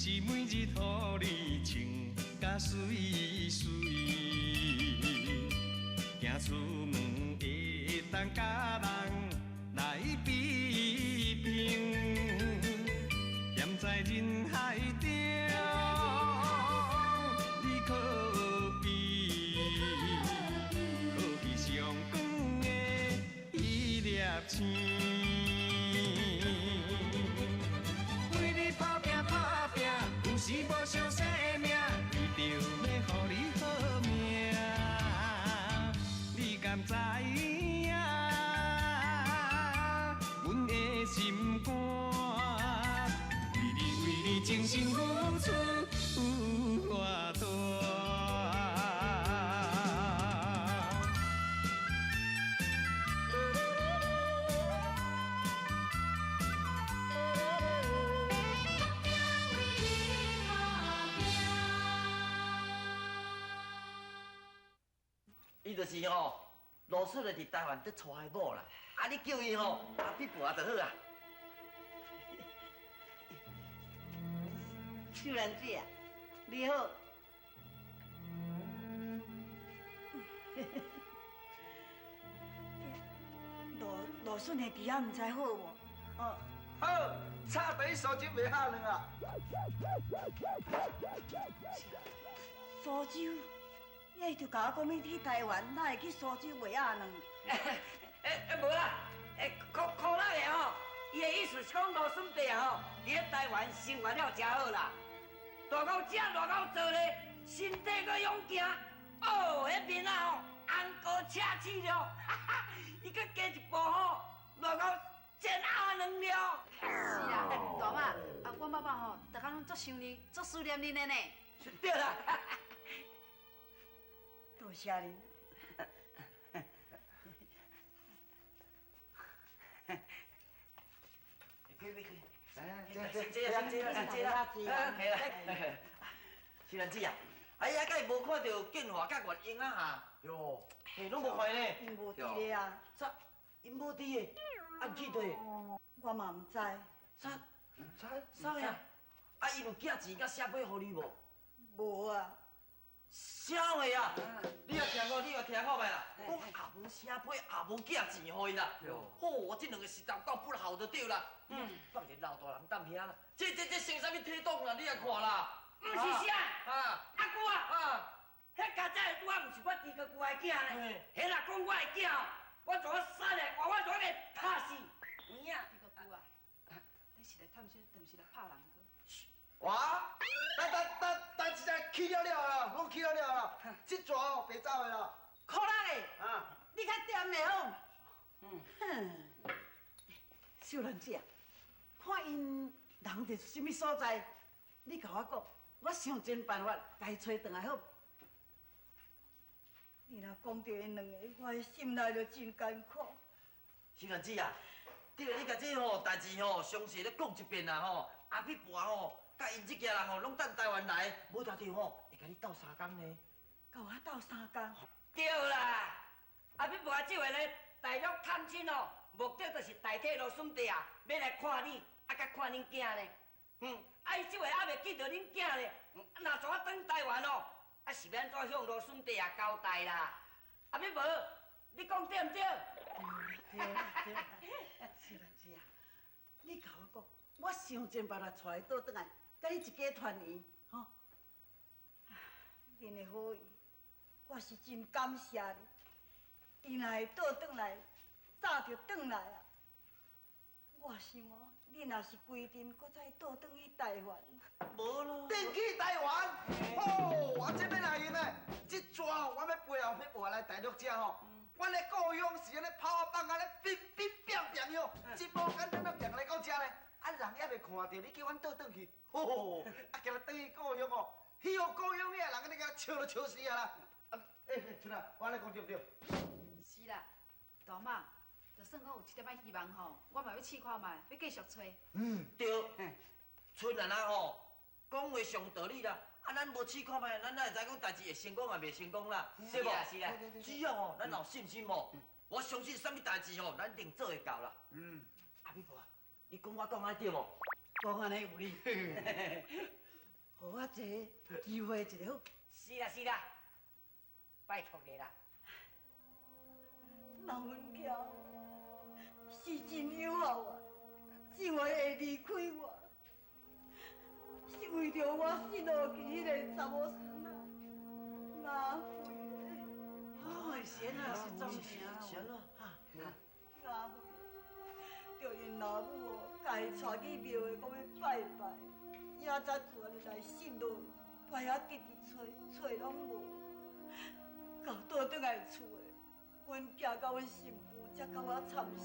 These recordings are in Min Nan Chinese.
是每日予你穿甲媠媠，行出門會當佮人來比拼，踮在人海中，你可比可比上光的彼粒星。為你打拼打拼，有時無相生命，為著欲予你好命，你敢知影？阮的心肝，為你為你真心付出有偌大。伊就是吼，羅叔咧佇台灣咧娶的某啦，啊你叫伊吼阿比婆就好啊。秀蘭姐啊，你好。羅羅順的弟仔毋知好無？哦，好，炒佇蘇州賣鴨卵啊。蘇州？你就共我講欲去台灣，哪會去蘇州賣鴨卵？欸，無啦，欸，可可樂的吼，伊的意思是講羅順伯吼，佇咧台灣生活了誠好啦，大夠食，大夠做咧，身體閣勇健，哦，彼面仔吼紅膏赤刺了，哈哈，伊閣加一步吼，大夠煎鴨卵了。是啊，大媽，啊，阮爸爸吼，逐工攏足想你，足思念恁的呢。對啦。多謝恁。來，這這這這這這啦，係啦。秀蘭姊啊，哎呀，敢會無看著建華佮月英啊哈？喲，嘿，攏無看呢。𪜶無佇咧啊。啥？𪜶無佇咧？啊，去佗？我嘛毋知。啥？毋知？啥呀？啊，伊有寄錢佮寫批予你無？無啊。啥話啊？你也聽看，你也聽看覓啦？講也無寫批，也無寄錢予𪜶啦。好，我這兩個實在夠不好就對啦。嗯，放一個老大人踮遐啦。這這這成啥物體統啦？你也看啦。毋是啥？啊，阿姑啊，啊，彼家仔的拄仔毋是我豬哥舅的囝呢？彼若講我的囝，我怎啊殺咧？我我怎會拍死？有影？豬哥舅啊，你是來探親，定是來拍人閣？哇！等等等等一下，去了了啊，攏去了了啊！這逝哦，白走的啦。苦力的，啊，你較踮的好。嗯。哼，秀蘭姐啊，看𪜶人佇啥物所在，你共我講，我想盡辦法共伊揣轉來好。你若講著𪜶兩个，我的心內就真艱苦。秀蘭姊啊，對啦，你共這吼代誌吼詳細咧講一遍啦吼，阿比婆吼。佮𪜶這家人吼，攏等台灣來，無定著吼會共你鬥相共呢。共我鬥相共？對啦，阿比婆這回來大陸探親哦，目的就是代替羅順伯啊，欲來看你，啊，佮看恁囝呢。嗯，啊，伊這回猶未見著恁囝呢，若怎啊轉台灣哦，啊，是欲按怎向羅順伯啊交代啦？阿比婆，你講對毋對？對啦對啦，秀蘭姊啊，你共我講，我想盡辦法帶伊倒轉來。佮你一家團圓，吼！恁的好意，我是真感謝你。伊若會倒轉來，早就轉來啊！我想哦，恁若是規陣，閣再倒轉去台灣。無咯。轉去台灣？好，我這欲來用的，這逝我欲飛後欲飛來大陸遮吼。阮的故鄉是按呢炮仔放按呢乒乒乓乓哟，真無簡單啊，行來到遮呢。啊，人猶未看著，你叫阮倒轉去，吼！啊，今日轉去故鄉哦，彼個故鄉遐人按呢共笑都笑死啊啦！啊，欸，春仔，我按呢講對毋對？是啦，大媽，就算講有一點仔希望吼，我嘛欲試看覓，欲繼續揣。嗯，對，春仔啊吼，講話上道理啦。啊，咱無試看覓，咱哪會知講代誌會成功抑袂成功啦？是無？是啦，只要吼，咱有信心吼，我相信啥物代誌吼，咱一定做會到啦。嗯，阿美婆啊。你講我講按呢對無？講按呢有理。予我一个機會一下好。是啦是啦，拜託你啦。老阮囝是真有孝啊，這回會離開我，是為著我失落去彼個查某孫仔，馬慧的。哦，是安怎是怎是安怎？阿慧，著𪜶老母哦，共伊帶去廟的，講欲拜拜，也才自然來失落，來遐直直揣揣攏無，到倒轉來厝的，阮囝佮阮新婦才共我參詳，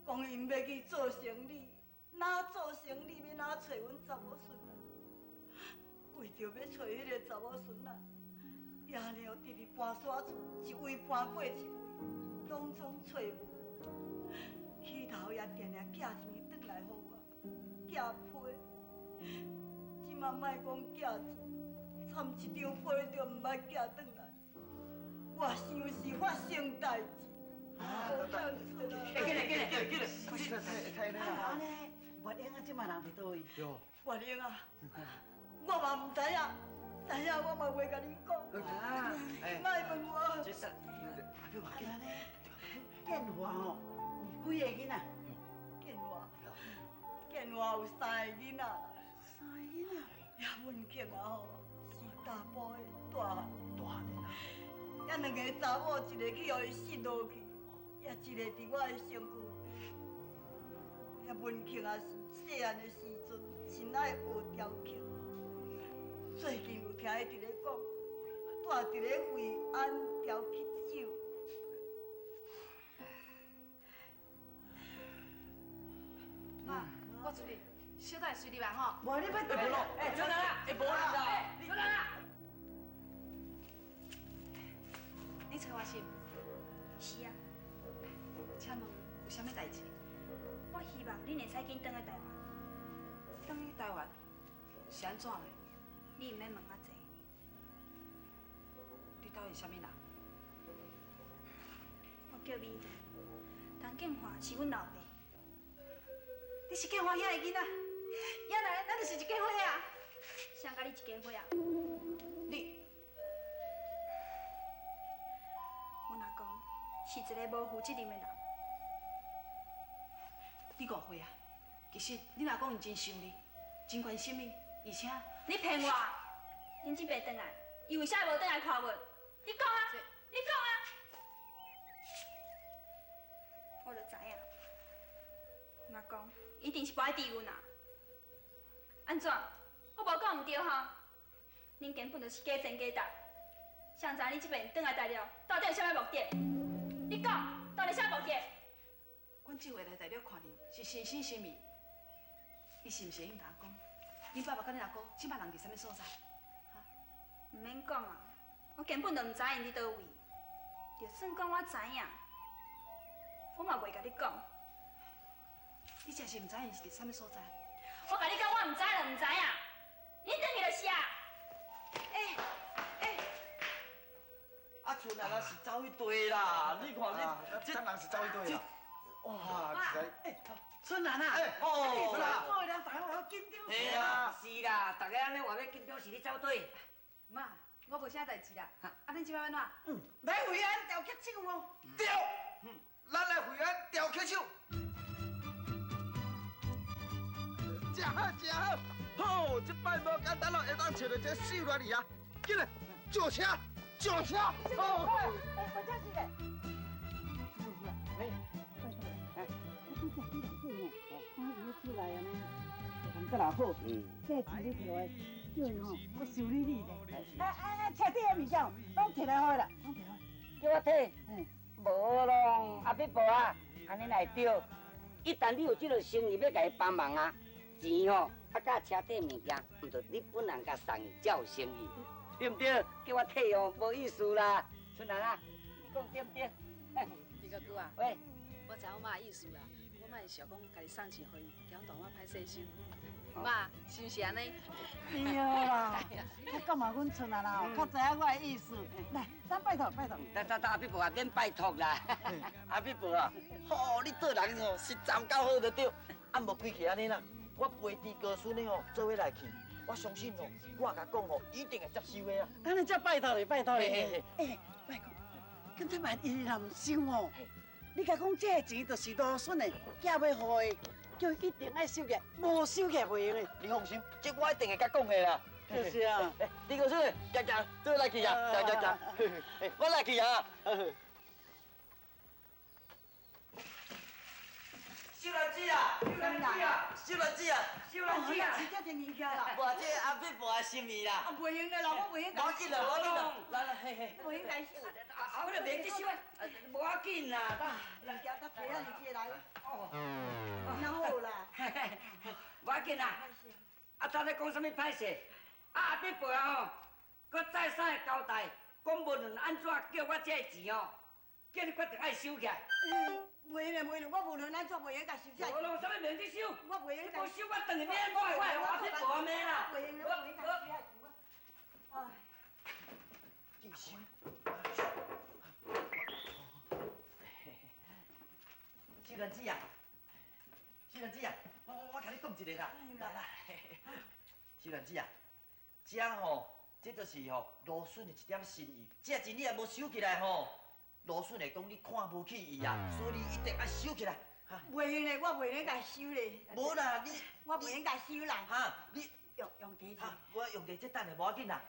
講𪜶欲去做生理，哪做生理欲哪揣阮查某孫仔，為著欲揣彼个查某孫仔，爺娘直直搬徙厝，一位搬過一位，攏總揣無。起頭也定定寄錢轉來予我，寄批。這馬莫講寄錢，參一張批都毋捌寄轉來。我想是發生代誌，無通出來。欸，緊來緊來緊來緊來！啊，按呢，月英啊，這馬人佇佗位？月英啊，我嘛毋知影，知影我嘛袂共恁講。你莫問我。這是，啊，按呢，建華吼，有幾个囡仔？建華，建華有三个囡仔。三个囡仔？葉文慶啊吼，是查埔的大漢。大漢的啦。遐兩个查某，一个去予伊失落去，也一个佇我的身軀邊。遐文慶也是細漢的時陣，真愛學雕刻。最近有聽伊佇咧講，住佇咧惠安雕刻酒。媽，我出去，小等下隨入來吼。無你欲欸，無咯，欸，春蘭啊，欸，無啦，春蘭啊，你揣我是毋？是啊。請問有啥物代誌？我希望恁會使緊轉去台灣。轉去台灣是按怎呢？你毋免問遐濟。你到底是啥物人？我叫美玲，陳建華是阮老爸。你是建華兄的囡仔，原來咱就是一家伙啊！誰佮你一家伙啊？你，阮阿公是一个無負責任的人。你誤會啊！其實恁阿公伊真想你，真關心你，而且你騙我！恁這擺轉來，伊為啥無轉來看阮？你講啊！你講啊！我就知影，阮阿公一定是無愛治阮啊！按怎？我無講毋對吼？恁根本就是假真假搭。誰知你這擺轉來大陸，到底有啥物目的？你講，到底啥目的？阮這回來大陸看恁，是真心誠意。你是毋是會用共我講？恁爸爸佮恁阿姑這擺人佇啥物所在？哈？毋免講啊，我根本就毋知𪜶佇佗位。就算講我知影，我嘛袂共你講。你真是毋知𪜶是佇啥物所在？我共你講，我毋知就毋知影。你轉去就是啊。欸欸，啊，春蘭啊是走去對啦，你看你，這人是走去對啦。哇，欸，春蘭啊，哦，春蘭，我人大家好緊張。嘿啊，是啦，大家按呢話欲緊張是咧走佗。媽，我無啥代誌啦。啊，恁這擺欲按怎？嗯，來惠安雕刻手哦。對，咱來惠安雕刻手。真好，真好，好，這擺無簡單咯，會當揣著這秀蘭兒啊！緊來，上車，上車！好。哎，我這是咧。喂，拜託，我拄才伫内底吼，看伊咧出來按呢，人閣若好，這錢你摕落來，叫伊吼，我修理你咧。哎哎哎，車底的物件攏摕來予伊啦，攏摕來。叫我提？無咯，阿伯婆啊，按呢會對。一旦你有這个生意欲共伊幫忙啊，錢吼，啊佮車底物件，毋著你本人共送伊才有誠意，對毋對？叫我提哦，無意思啦。春蘭啊，你講對毋對？二哥哥啊，喂，我知我媽的意思啦，我嘛是想講家己送錢予伊，叫阮大媽歹勢收。媽，是毋是按呢？對啦，我感覺阮春蘭啊，較知影我的意思。來，咱拜託拜託。得得得，阿伯婆啊，免拜託啦。阿伯婆啊，吼，你做人吼實在夠好就對，啊無規氣按呢啦。我陪豬哥孫的吼做伙來去，我相信吼，我共講吼，一定會接受的啊。按呢才拜託你，拜託你。欸，拜託，敢若萬一伊若毋收吼，你共講這个錢就是羅孫的，寄欲予伊，叫伊一定愛收起來，無收起來袂用的。你放心，這我一定會共講的啦。就是啊。欸，豬哥孫，行行，做伙來去啊，行行行，我來去啊。秀蘭姊啊，秀蘭姊啊，秀蘭姊啊，秀蘭姊啊，真正真物件啦。无這阿伯婆的心意啦。啊，袂用的啦，我袂用。無要緊啦，無要緊啦，來來，嘿嘿。袂用來收。啊，我就袂去收啊，無要緊啦。物件得提啊，你來。哦。那好啦。無要緊啦。啊，頭咧講啥物歹勢？啊，阿伯婆啊吼，閣再三的交代，講無論按怎叫我這个錢哦，叫你決定愛收起來。袂用的，袂用，我無論按怎袂用共收起來。無論啥物袂用去收，我袂用。無收我轉去免，我我阿伯婆罵啦。袂用的，我袂用共收起來。哎。紧收。秀兰姊啊，秀兰姊啊，我共你講一个啦，來啦。秀蘭姊啊，這吼，這就是吼羅孫的一點心意，這錢你若無收起來吼，羅孫會講你看無起伊啊，所以你一定愛收起來。袂用嘞，我袂用共收嘞。無啦，你我袂用共收啦。哈，你用佇哈，我用佇這等下無要緊啦。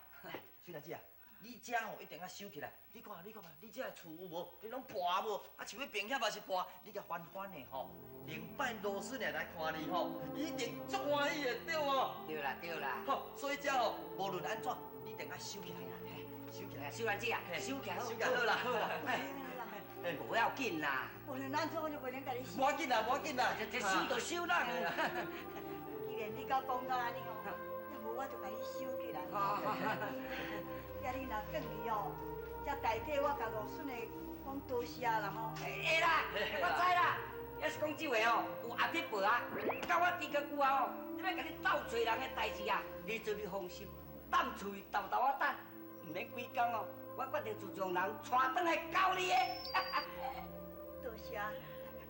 秀蘭姊啊，你這吼一定愛收起來。你看，你看嘛，你這厝有無？你攏破無？啊，像彼邊遐嘛是破，你共翻翻的吼，明擺羅孫會來看你吼，一定足歡喜的，對無？對啦，對啦。好，所以這吼，無論按怎，你一定愛收起來。收起來，秀蘭姊啊，收起來，收起來好啦，好啦。無要緊啦。無論按怎，我就袂用共你收。無要緊啦，無要緊啦，這收就收啦。既然你甲講到按呢吼，要無我就共你收起來。呀，你若轉去哦，才代替我共羅孫的講多謝啦吼。會啦，我知啦。抑是講這話哦，有阿伯婆啊，佮我豬哥久啊吼，你欲共你鬥揣人的代誌啊，你做你放心，踮厝裡沓沓仔等，毋免幾工哦，我決定就將人帶轉來教你的。多謝。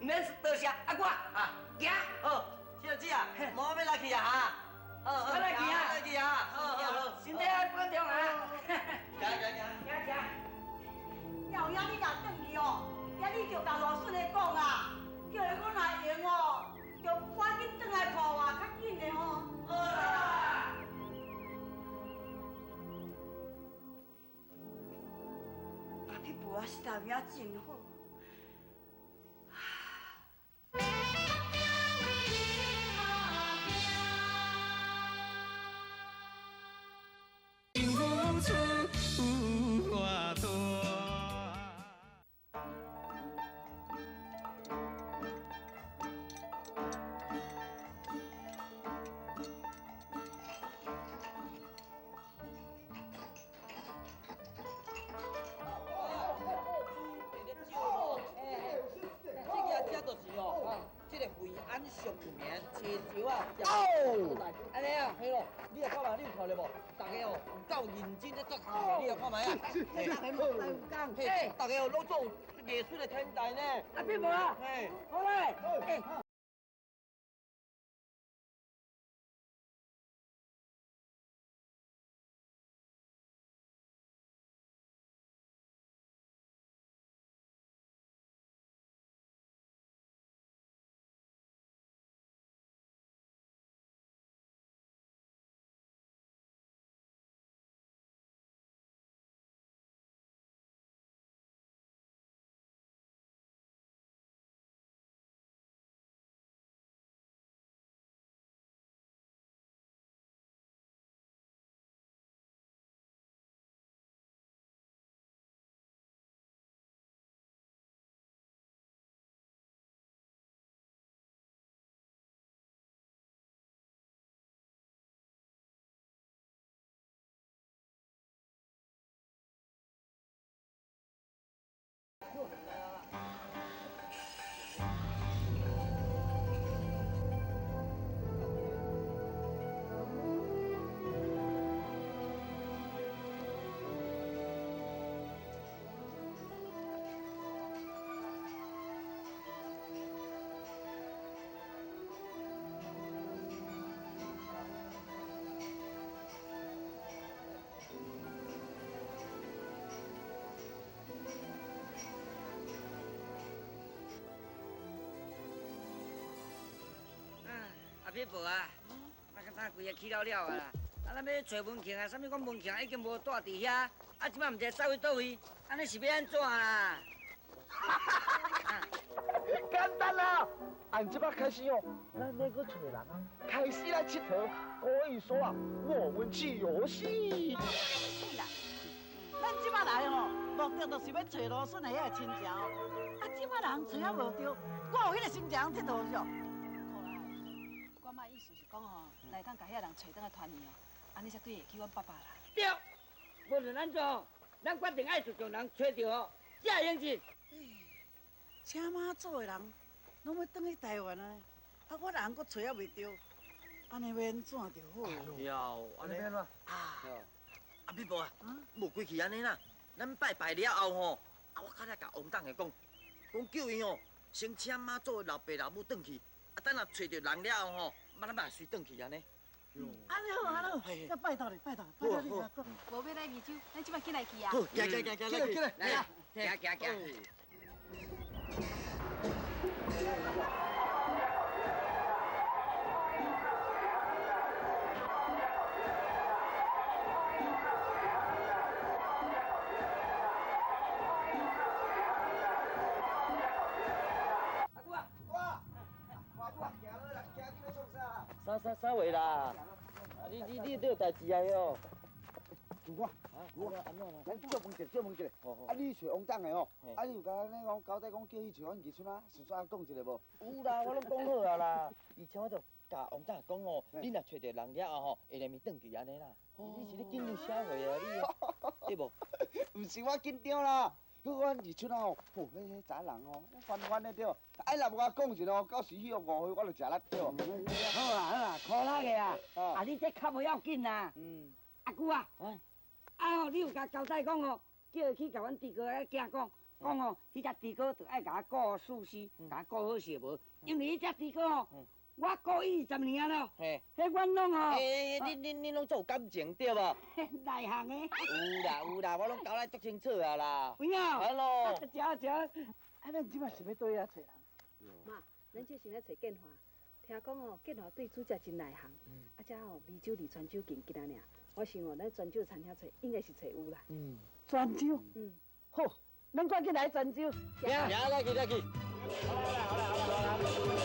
毋免多謝，啊我啊，行。好，秀姊啊，無我欲來去啊哈。好，我來去啊，來去啊，好好好，身體愛保重啊。行行行，行行。有影你若轉去哦，遐你就共羅孫的講啊，叫伊講若閒哦，就趕緊轉來抱我，較緊的吼。好啦。阿彼婆仔實在有影真好。大家哦，攏做藝術的天才呢。阿邊無啊？好嘞。美婆啊，我敢若规个起了了啊啦。啊，咱欲揣文庆啊，啥物讲文庆已经无蹛伫遐，啊，这摆毋知走去佗位，按呢是欲按怎啦？简单啦，按这摆开始哦，咱欲阁揣人啊，开始来𨑨迌。可以说啊，我们去游戏。是啦，咱这摆来吼，目的就是欲揣罗孙的彼个亲情。啊，这摆人揣犹无著，我有彼个心情𨑨迌啥？我妈意思是讲吼，若会当共遐人揣转来团圆哦，按呢才对会起阮爸爸啦。对，无论按怎，咱决定爱自从人揣著吼，才会用真。请妈祖的人拢欲转去台湾啊，啊，我人阁揣犹袂著，按呢欲按怎就好？了，按呢啊？啊，美婆啊，无规气按呢啦，咱拜拜了后吼，啊，我较早共王董的讲，讲叫伊吼先请妈祖的老爸老母转去，啊，等下揣著人了后吼，咱嘛随转去按呢。按呢好，按呢好，再拜托你，拜托，拜托你来讲。无欲来沂州，咱这摆紧来去啊！好，行行行行，来去来，行行行。阿姑啊，哇，阿姑啊，行落来，行去欲创啥啦？啥啥啥话啦？啊，你你有代志啊哟？主管，主管，咱借问一下，借问一下。啊，你揣王董的哦，啊，你有共咱讲交代讲叫伊揣阮二孙仔，顺续讲一下无？有啦，我拢讲好啊啦。而且我就共王董讲哦，你若揣著人了后吼，会连面转去按呢啦。你是咧紧张啥货啊？你，对无？毋是我紧张啦，阮二孙仔哦，吼，彼查人哦，烦烦的对。哎，若无共我讲一下哦，到时彼个误会我就食力对。好啦好啦，苦力的啦，啊，你这较无要紧啦。嗯。阿姑啊。啊吼！你有共交代讲吼，叫伊去共阮猪哥仔囝讲，讲吼，彼只猪哥著爱共我顾事师，共我顾好势无？因为彼只猪哥吼，我顾伊20年啊咯。嘿，彼阮拢吼。欸，恁拢足有感情对无？内行的。有啦有啦，我拢交代足清楚啊啦。有影。好咯。食食。啊，咱这摆是欲佗位遐揣人？妈，咱这先来揣建华，听讲吼，建华对煮食真内行，啊，遮吼沂州离泉州近近仔尔。我想哦，咱泉州餐厅揣应该是揣有啦。嗯，泉州。嗯，好，咱赶紧来泉州。行，来去来去。好啦好啦好啦好啦。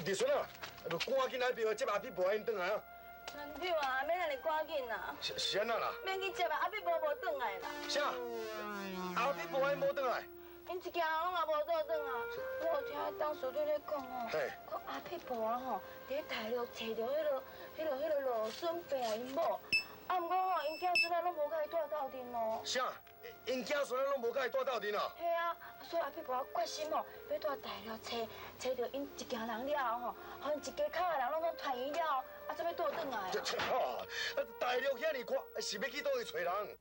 丽孙啊，就赶紧来庙接阿匹婆𪜶转来啊！男朋友啊，免按呢赶紧啦。是按怎啦？免去接啊，阿匹婆无转来啦。啥？阿匹婆𪜶无转来？𪜶一家人拢也无倒转啊！我有听彼董事长咧讲哦，讲阿匹婆啊吼，伫咧大陆揣著彼个罗孙伯啊𪜶某，啊，毋过吼，𪜶囝孙仔拢无佮伊蹛斗阵咯。啥？𪜶囝孙仔拢无佮伊蹛斗阵啊？嘿啊，所以阿匹婆决心吼，欲蹛大陆揣揣著𪜶一家人了后吼，予𪜶一家口的人拢总团圆了后，啊，才欲倒转来。这哈，大陆遐尔宽，是欲去佗位揣人？